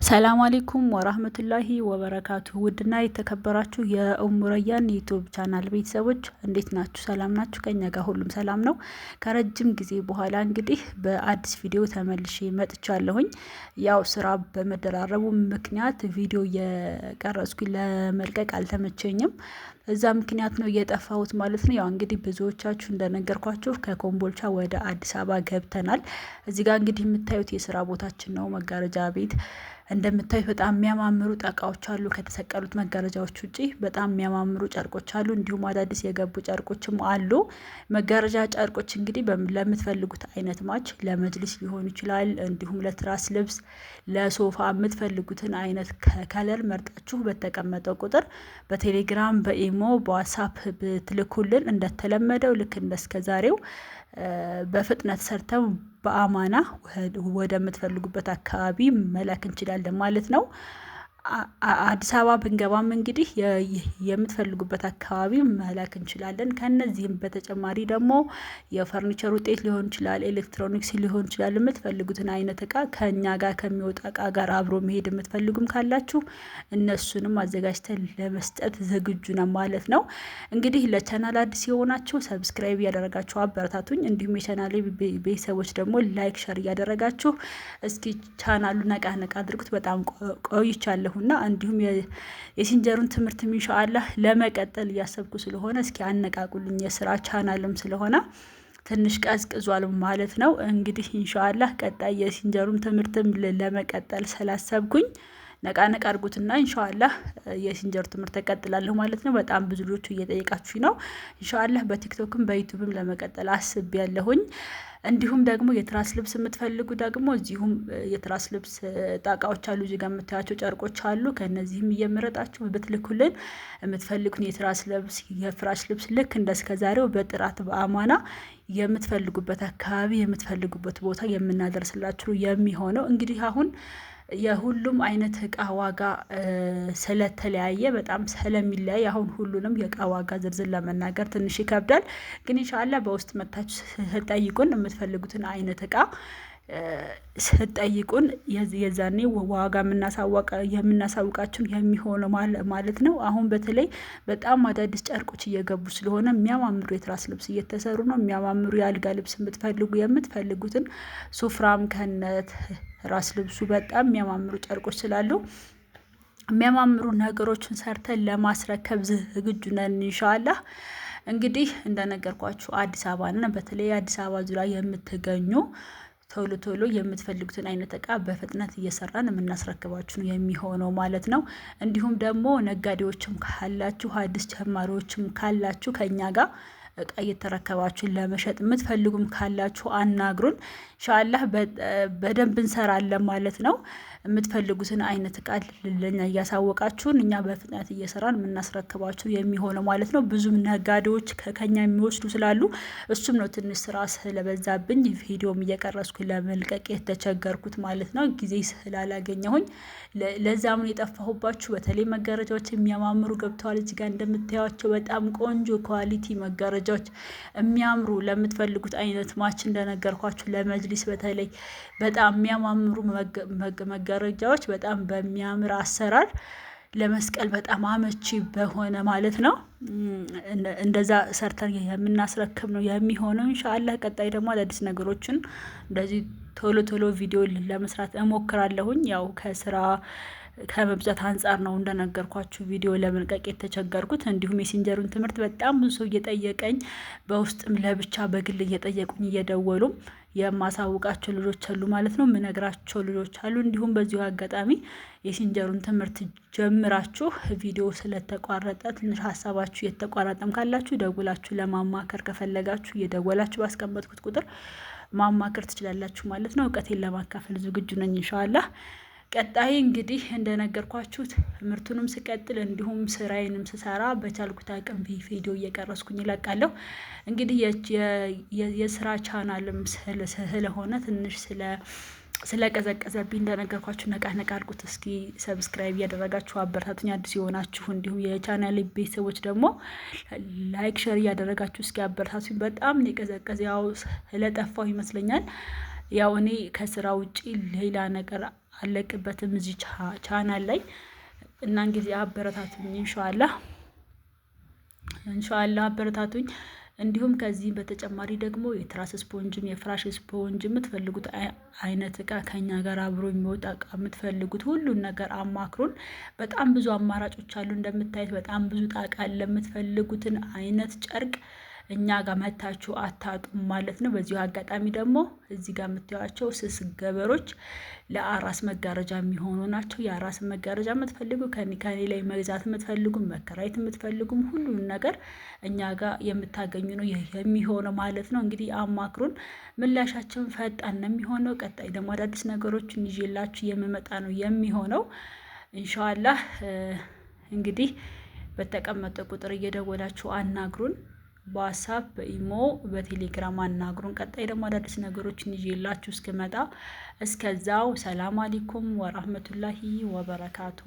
ሰላም አለይኩም ወራህመቱላሂ ወበረካቱ። ውድና የተከበራችሁ የኡሙረያን ዩቲዩብ ቻናል ቤተሰቦች እንዴት ናችሁ? ሰላም ናችሁ? ከኛ ጋር ሁሉም ሰላም ነው። ከረጅም ጊዜ በኋላ እንግዲህ በአዲስ ቪዲዮ ተመልሼ መጥቻለሁኝ። ያው ስራ በመደራረቡ ምክንያት ቪዲዮ እየቀረጽኩኝ ለመልቀቅ አልተመቸኝም። እዛ ምክንያት ነው እየጠፋሁት ማለት ነው። ያው እንግዲህ ብዙዎቻችሁ እንደነገርኳችሁ ከኮምቦልቻ ወደ አዲስ አበባ ገብተናል። እዚህ ጋር እንግዲህ የምታዩት የስራ ቦታችን ነው፣ መጋረጃ ቤት። እንደምታዩት በጣም የሚያማምሩ እቃዎች አሉ። ከተሰቀሉት መጋረጃዎች ውጪ በጣም የሚያማምሩ ጨርቆች አሉ። እንዲሁም አዳዲስ የገቡ ጨርቆችም አሉ። መጋረጃ ጨርቆች እንግዲህ ለምትፈልጉት አይነት match ለመጅሊስ ሊሆን ይችላል፣ እንዲሁም ለትራስ ልብስ፣ ለሶፋ የምትፈልጉትን አይነት color መርጣችሁ በተቀመጠው ቁጥር በቴሌግራም፣ በኢሞ፣ በዋትሳፕ ብትልኩልን እንደተለመደው ልክ እንደስከዛሬው በፍጥነት ሰርተው በአማና ወደምትፈልጉበት አካባቢ መላክ እንችላለን ማለት ነው። አዲስ አበባ ብንገባም እንግዲህ የምትፈልጉበት አካባቢ መላክ እንችላለን። ከነዚህም በተጨማሪ ደግሞ የፈርኒቸር ውጤት ሊሆን ይችላል፣ ኤሌክትሮኒክስ ሊሆን ይችላል። የምትፈልጉትን አይነት እቃ ከእኛ ጋር ከሚወጣ እቃ ጋር አብሮ መሄድ የምትፈልጉም ካላችሁ እነሱንም አዘጋጅተን ለመስጠት ዝግጁ ነው ማለት ነው። እንግዲህ ለቻናል አዲስ የሆናችሁ subscribe እያደረጋችሁ አበረታቱኝ። እንዲሁም የቻናሌ ቤተሰቦች ደግሞ like፣ share እያደረጋችሁ እስኪ ቻናሉ ነቃ ነቃ አድርጉት። በጣም ቆይቻለሁ እና እንዲሁም የሲንጀሩን ትምህርት ኢንሻአላህ ለመቀጠል እያሰብኩ ስለሆነ እስኪ አነቃቁልኝ። የስራ ቻናልም ስለሆነ ትንሽ ቀዝቅዟል ማለት ነው። እንግዲህ ኢንሻአላህ ቀጣይ የሲንጀሩን ትምህርትም ለመቀጠል ስላሰብኩኝ ነቃ ነቃ አድርጉትና ኢንሻአላህ የሲንጀሩ ትምህርት እቀጥላለሁ ማለት ነው። በጣም ብዙ ልጆቹ እየጠየቃችሁ ነው። ኢንሻአላህ በቲክቶክም በዩቲዩብም ለመቀጠል አስቤያለሁኝ። እንዲሁም ደግሞ የትራስ ልብስ የምትፈልጉ ደግሞ እዚሁም የትራስ ልብስ ጣቃዎች አሉ። እዚህ ጋር የምታያቸው ጨርቆች አሉ። ከእነዚህም እየመረጣችሁ ብትልኩልን የምትፈልጉን የትራስ ልብስ፣ የፍራሽ ልብስ ልክ እንደስከዛሬው በጥራት በአማና የምትፈልጉበት አካባቢ የምትፈልጉበት ቦታ የምናደርስላችሁ የሚሆነው። እንግዲህ አሁን የሁሉም አይነት እቃ ዋጋ ስለተለያየ፣ በጣም ስለሚለያይ አሁን ሁሉንም የእቃ ዋጋ ዝርዝር ለመናገር ትንሽ ይከብዳል። ግን ኢንሻአላህ በውስጥ መታችሁ ስትጠይቁን፣ የምትፈልጉትን አይነት እቃ ስትጠይቁን የዛኔ ዋጋ የምናሳውቃችሁ የሚሆነው ማለት ነው። አሁን በተለይ በጣም አዳዲስ ጨርቆች እየገቡ ስለሆነ የሚያማምሩ የትራስ ልብስ እየተሰሩ ነው። የሚያማምሩ የአልጋ ልብስ የምትፈልጉ የምትፈልጉትን ሱፍራም ከነት ራስ ልብሱ በጣም የሚያማምሩ ጨርቆች ስላሉ የሚያማምሩ ነገሮችን ሰርተን ለማስረከብ ዝግጁ ነን ኢንሻአላህ። እንግዲህ እንደነገርኳችሁ አዲስ አበባ ነን። በተለይ አዲስ አበባ ዙሪያ የምትገኙ ቶሎ ቶሎ የምትፈልጉትን አይነት እቃ በፍጥነት እየሰራን የምናስረክባችሁ ነው የሚሆነው ማለት ነው። እንዲሁም ደግሞ ነጋዴዎችም ካላችሁ፣ አዲስ ጀማሪዎችም ካላችሁ፣ ከኛ ጋር እቃ እየተረከባችሁ ለመሸጥ የምትፈልጉም ካላችሁ አናግሩን። ኢንሻአላህ በደንብ እንሰራለን ማለት ነው። የምትፈልጉትን አይነት እቃ ለኛ እያሳወቃችሁን እኛ በፍጥነት እየሰራን የምናስረክባችሁ የሚሆነው ማለት ነው። ብዙም ነጋዴዎች ከኛ የሚወስዱ ስላሉ እሱም ነው ትንሽ ስራ ስለበዛብኝ ቪዲዮም እየቀረጽኩ ለመልቀቅ የተቸገርኩት ማለት ነው። ጊዜ ስላላገኘሁኝ ለዛም ነው የጠፋሁባችሁ። በተለይ መጋረጃዎች የሚያማምሩ ገብተዋል። እዚህ ጋር እንደምታዩቸው በጣም ቆንጆ quality መጋረጃዎች የሚያምሩ ለምትፈልጉት አይነት match እንደነገርኳችሁ ለመጅሊስ በተለይ በጣም የሚያማምሩ መጋረጃዎች በጣም በሚያምር አሰራር ለመስቀል በጣም አመቺ በሆነ ማለት ነው። እንደዛ ሰርተን የምናስረክብ ነው የሚሆነው ኢንሻአላህ። ቀጣይ ደግሞ አዳዲስ ነገሮችን እንደዚህ ቶሎ ቶሎ ቪዲዮ ለመስራት እሞክራለሁኝ። ያው ከስራ ከመብዛት አንጻር ነው እንደነገርኳችሁ ቪዲዮ ለመልቀቅ የተቸገርኩት። እንዲሁም የሲንጀሩን ትምህርት በጣም ብዙ ሰው እየጠየቀኝ በውስጥም ለብቻ በግል እየጠየቁኝ እየደወሉም የማሳውቃቸው ልጆች አሉ ማለት ነው፣ የምነግራቸው ልጆች አሉ። እንዲሁም በዚሁ አጋጣሚ የሲንጀሩን ትምህርት ጀምራችሁ ቪዲዮ ስለተቋረጠ ትንሽ ሀሳባችሁ የተቋረጠም ካላችሁ ደውላችሁ ለማማከር ከፈለጋችሁ እየደወላችሁ ባስቀመጥኩት ቁጥር ማማከር ትችላላችሁ ማለት ነው። እውቀቴን ለማካፈል ዝግጁ ነኝ ኢንሻአላህ። ቀጣይ እንግዲህ እንደነገርኳችሁ ትምህርቱንም ስቀጥል እንዲሁም ስራዬንም ስሰራ በቻልኩት አቅም ቪዲዮ እየቀረጽኩኝ እለቃለሁ። እንግዲህ የስራ ቻናልም ስለሆነ ትንሽ ስለቀዘቀዘብኝ እንደነገርኳችሁ ነቃ ነቃ አድርጉት። እስኪ subscribe እያደረጋችሁ አበረታቱኝ። አዲስ የሆናችሁ እንዲሁም የቻናል ቤተሰቦች ደግሞ like፣ share እያደረጋችሁ እስኪ አበረታቱኝ። በጣም የቀዘቀዘ ያው ስለጠፋሁ ይመስለኛል። ያው እኔ ከስራ ውጪ ሌላ ነገር አለቅበትም እዚህ ቻናል ላይ እና እንግዲህ አበረታቱኝ ኢንሻአላህ፣ ኢንሻአላህ አበረታቱኝ። እንዲሁም ከዚህም በተጨማሪ ደግሞ የትራስ ስፖንጅም የፍራሽ ስፖንጅ የምትፈልጉት አይነት እቃ ከኛ ጋር አብሮ የሚወጣ እቃ የምትፈልጉት ሁሉን ነገር አማክሩን። በጣም ብዙ አማራጮች አሉ። እንደምታዩት በጣም ብዙ ጣቃ ለምትፈልጉትን አይነት ጨርቅ እኛ ጋር መታችሁ አታጡም ማለት ነው። በዚሁ አጋጣሚ ደግሞ እዚህ ጋር የምታዩቸው ስስ ገበሮች ለአራስ መጋረጃ የሚሆኑ ናቸው። የአራስ መጋረጃ የምትፈልጉ፣ ከኔ ላይ መግዛት የምትፈልጉ፣ መከራየት የምትፈልጉም ሁሉን ነገር እኛ ጋር የምታገኙ ነው የሚሆነው ማለት ነው። እንግዲህ አማክሩን፣ ምላሻችን ፈጣን ነው የሚሆነው። ቀጣይ ደግሞ አዳዲስ ነገሮችን ይዤላችሁ የምመጣ ነው የሚሆነው ኢንሻአላህ። እንግዲህ በተቀመጠ ቁጥር እየደወላችሁ አናግሩን። በዋትሳፕ፣ በኢሞ፣ በቴሌግራም አናግሩን። ቀጣይ ደግሞ አዳዲስ ነገሮችን ይዤላችሁ እስክመጣ እስከዛው ሰላም አለይኩም ወራህመቱላሂ ወበረካቱ።